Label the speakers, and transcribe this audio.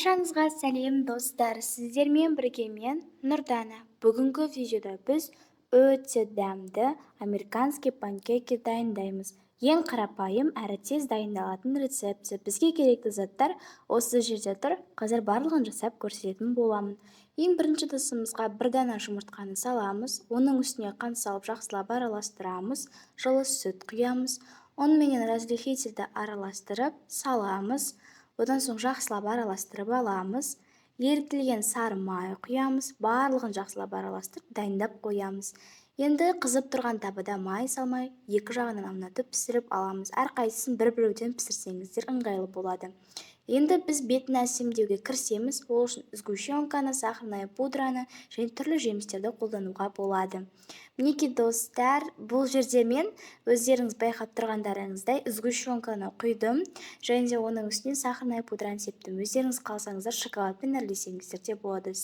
Speaker 1: Баршаңызға сәлем, достар! Сіздермен бірге мен, Нұрдана. Бүгінгі видеода біз өте дәмді американский панкейки дайындаймыз. Ең қарапайым әрі тез дайындалатын рецепті. Бізге керекті заттар осы жерде тұр. Қазір барлығын жасап көрсететін боламын. Ең бірінші ыдысымызға бір дана жұмыртқаны саламыз. Оның үстіне қант салып, жақсылап араластырамыз. Жылы сүт құямыз. Ұн менен разрыхлительді араластырып саламыз. Одан соң жақсылап араластырып аламыз. Ерітілген сары май құямыз. Барлығын жақсылап араластырып, дайындап қоямыз. Енді қызып тұрған табада май салмай, екі жағынан аунатып пісіріп аламыз. Әрқайсысын бір-біреуден пісірсеңіздер, ыңғайлы болады. Енді біз бетін әсемдеуге кірісеміз. Ол үшін сгущенканы, сахарная пудраны және түрлі жемістерді қолдануға болады. Мінекей, достар, бұл жерде мен, өздеріңіз байқап тұрғандарыңыздай, сгущенканы құйдым және де оның үстіне сахарная пудраны септім. Өздеріңіз қаласаңыздар, шоколадпен нәрлесеңіздер де болады.